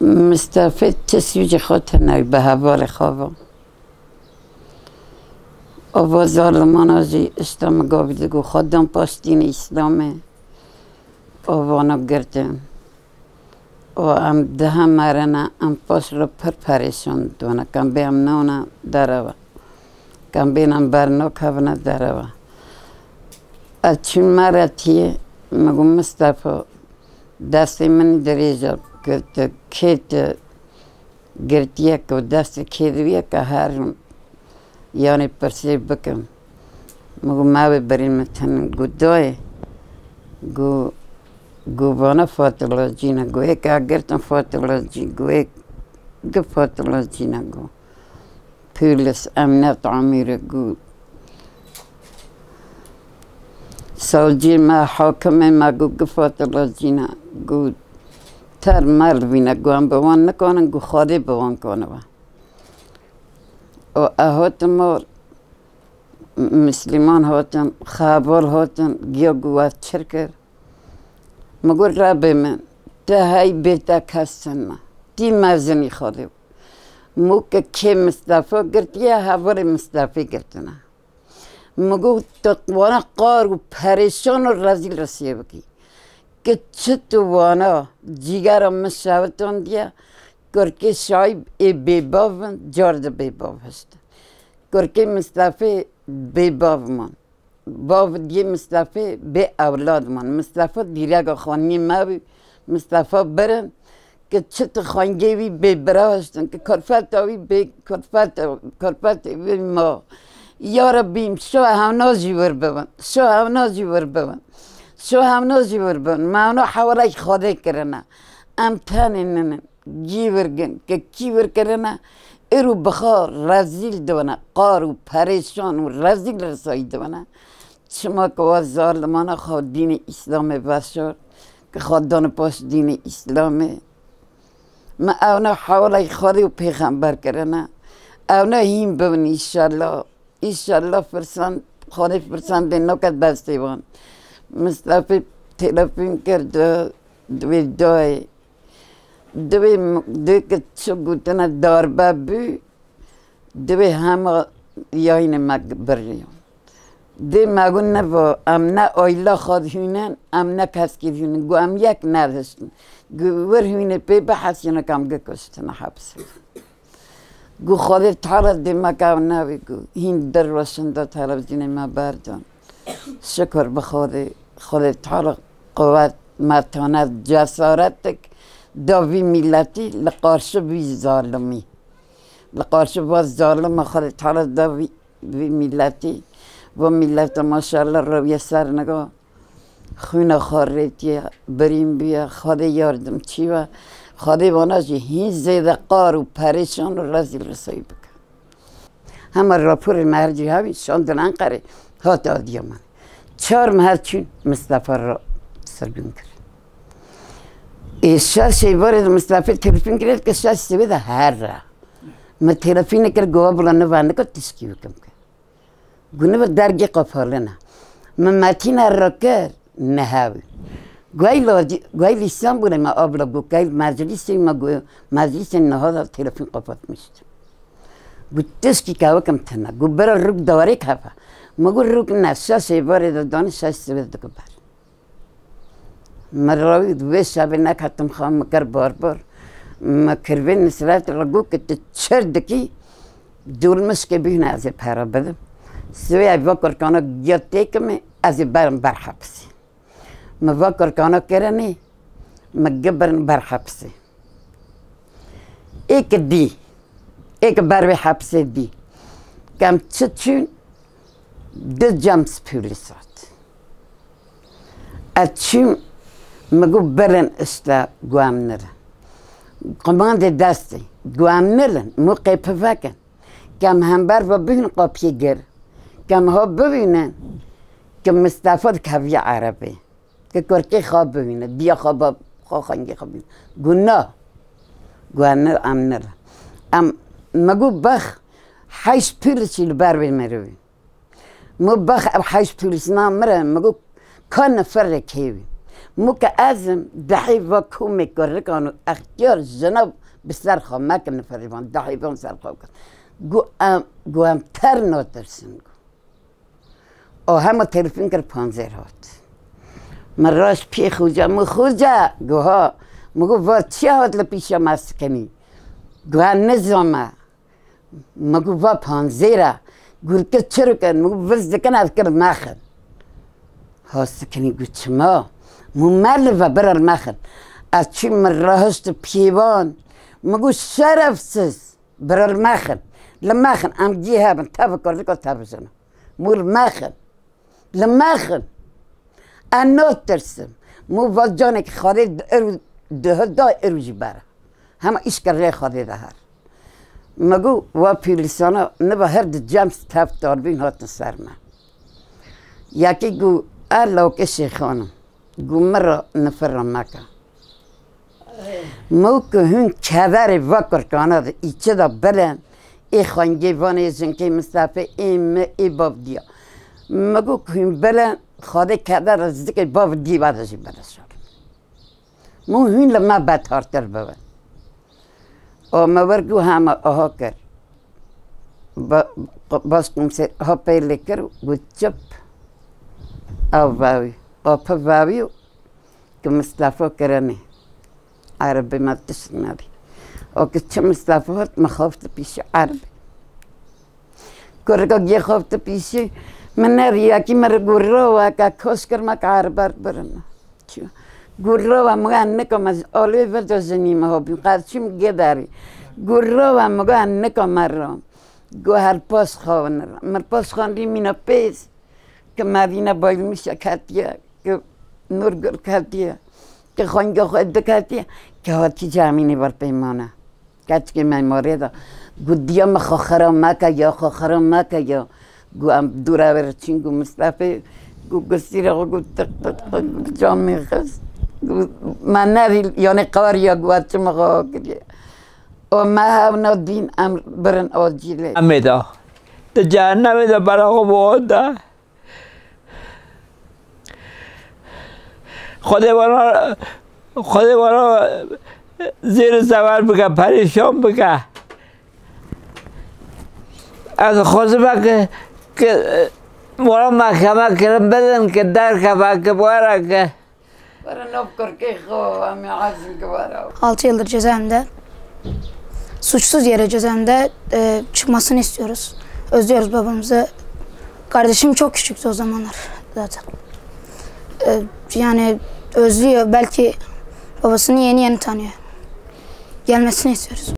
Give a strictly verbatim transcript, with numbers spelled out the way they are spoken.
Mistefê ti sî jî xwe tenê bi hevalê xwe ve. Ava zalimana jî îslamê gavî digo xwe dan paş dînê îslamê. Avana girtin. Û em dihe merine, em paş re pir perêşan dibine. Kam bê em neune dereve. Kam bên em bernakevine dereve. Ez çûm meretiyê, min got, Mistefa, destê min dirêj e, girti, kê tu girtiye ku destê kê dibiye ke herim yanê pirsê bikim. Min got, me wê birîn min tenin. Got, dayê, got, got, vana Fatila Cî ne. Got, ê ke girtin Fatila Cî, got, ê gi Fatila Cî ne, got. Pûlis, emniyet amîrê got, savcî me, hakimê me got, gi Fatila Cî ne, got, ter mer vîne, got, em bi wan nikanin, got, Xwedê bi wan kanibe. Û e hatin mal, Mislîman hatin, xeval hatin, giya got, we çir kir. Min got, Rebê min, tu hey bê te kes çin me. Tî mezinî Xwedê. Mûke kê Mistefa girtiye, hevalê Mistefê girtine. Min got, tu wana qar û perêşan û rezîl risiyê bikî. Ki çi tu wana cîgera min şewitandiye, kurkê şayî ê bêbav in, car di bêbav hiştin. Kurkê Mistefê bêbav man. Bav diyê Mistefê bê ewlad man. Mistefa dîrega xaniyê me bû. Mistefa birin ki çi tu xwengê wî bê bira hiştin, ki kurfeta wî bê kurfeta, kurfetê wî ma. Ya Rebbîm, şo hewna jî wir bibin. Şo hewna jî wir bibin. Şo hewna jî wir bibin. Me hewna hewalek Xwedê kirine. Em tenê ninin. Gî vir gin, ke kî vir kirine, îro bi xwe rezîl dibine, qar û perêşan û rezîl risayî dibine. Çima ke wa zalimana xwe dînê Îslamê veşar, ke xwe dane paş dînê Îslamê. Me ewna hewlay Xwedê û pêxember kirine. Ewna hîn bibin înşallah. Înşallah firsan, Xwedê firsan dê nake destê wan. Mistefê telefon kir di, di wê dayê. Di wê m-, dê ki çi gotine darbe bû, di wê hema yayînê me biriyan. Dê me got neva, em ne ayla xwe dihûnin, em ne keskî dihûnin. Got em yek nedihiştin. Got wir hûnê pê bihesîne kam gi kuştine hepsê. Got Xwedê Teala dê me ke ew nabî, got hîn di roşin de televîzyonê me berdan. Şikir bi Xwedê, Xwedê Teala quwet, metane, cesaretik da vî mîletî li qarşî vî zalimî. Li qarşî va zalima Xwedê Teala da vî, vî mîletî. Va mîlete maşallah rewiye ser niga. Xwîna xwe rêtiye, birîn bûye, Xwedê yardimçî be. Xwedê vana jî hîn zêde qar û perêşan û rezîl risayî bike. Hema raporê me her cî hebî şandin Enqerê, hat adiya me. Çar meher çûn Mistefa re sirgûn kir. Ê şeş êvarê de Mistefê telefon kir, ke şeş sibê de here. Me telefon kir, gowa bila niva nika tişkî bikim ke. Gune bi dergê qapalina. Min metîna re kir, nehewi. Guay lo, guay li İstanbul'e me abla gu, guay meclisê me gu, meclisê niha da telefon kapatmıştı. Gu tişkî kewikim tine. Gu bira rûk dawarê kefa. Me gu rûk ne, şeş êvarê de dani şeş sibê de ber. Min rawî di vê şevê neketim xwe, min kir barbar. Min kirvê Nisret re got, tu çir dikî, dolmişkê bihîne ez ê pere bidim. Sibê ev va kurkana giya têkimê, ez ê berim ber hepsê. Min va kurkana kirinê, min gibirin ber hepsê. Êk dî, êk ber wê hepsê dî. Kem çi çûn, di cem spûlîs hat. Ez çûm, min got, birin işte guemnir. Qumandê destê, guemnir in, mû qêpivekin. Kem hember ve bihûn qapiyê gir. Kem ha bibînin, ke Mistefa dikevî erebê. Ke kurkê xwe bibîne, diya xwe ba, xwe xwengê xwe bibîne. Got na. Got em nir, em nir. Em, me got bex, heyş pîlişî li ber wê merivî. Me bex ev heyş pîlişî na mire, me got ka neferê kêvî. Mû ke ez im, dehê va komê kurikan û extiyar jina bi ser xwe mekin, niferî van, dehê van ser xwe kin. Gu em, gu em ter natirsin, gu. O hema telefon kir, panzêr hat. Min raşt pê Xoca, min, Xoca, gu ha. Min gu va çi hat li pîşa me sikinî? Gu ha nizame. Min gu va panzêr e. Gu li ke çiruk e, min gu viz dikin, ez kir mexin. Ha sikinî, gu çima? Min mer li ve birer mexin. Ez çûm, min rahişt pêvan. Min gu şerefsiz. Birer mexin. Li mexin, em cî hebin, tev kurdika tev jina. Mû li mexin. Li mexin. Ez natirsim. Mû va canekî Xwedê di ir û di hil da ir û jî bere. Hema îşkir rê Xwedê de her. Me gu wa pîlisana niva her di cem tev tarbîn hatin ser me. Yekî gu, "Er lawke şêxan im." Gu min re nifira meke. Mû ku hûn kederê va kurkana de îçi de bilin, ê xwengê vanê jinkê Mistefê, ê mi, ê bavdiya. Min got ku hûn bilin, Xwedê keder zikê bavdî ve de jî bide şer. Mû hûn li me bedhartir bibin. O me wer got hema aha kir. Ba-, başkomiser ha pê lê kir, got çip. Ew vawî. Qapı vawî û ki Mistefa kirinê. Erebê me tişt nedî. O ki çi Mistefa hat, me xafti pîşî erebê. Kurika gê xafti pîşî, min nerî yekî min ri gurra weke koş kir me ke ereber birin. Çi? Gurra we, min got, "Nika me alê ve de jinî me hobî, qerçî min gê derî." Gurra we, min got, "Nika me ra." Got, "Her paş xawin ra." Min paş xandî mîna pêz. Ki Medîne Bayılmış ketiye, ki Nurgül ketiye, ki xwengê xwe diketiye, ki hatî camînê ber peymane. Keçikê me marê de. Got, "Diya me xwe xira meke ya, xwe xira meke ya." Got, "Em dûra wê re çîn." Got, "Mistefê." Got, "Gisîra xwe." Got, "Tiq, tiq, tiq." Got, camê xist. Got, "Me nerî, yanê qewar ya." Got, "Çima xwe kiriye?" O me hevna dîn em birin acîlê. Em ê de. Di cehennemê de bera xwe bi wan de. Xwedê wana, Xwedê wana zêr û zewer bike, perîşan bike. Ez dixwazim ke, ke wana mehkeme kirin bidin, ke derkeve, ke were, ke. Were nav kurkê xwe, em ê ezin ke were. Altı yıldır cezaevinde. Suçsuz yere cezaevinde, e, çıkmasını istiyoruz. Özlüyoruz babamızı. Kardeşim çok küçüktü o zamanlar zaten. E, yani özlüyor. Belki babasını yeni yeni tanıyor. Gelmesini istiyoruz.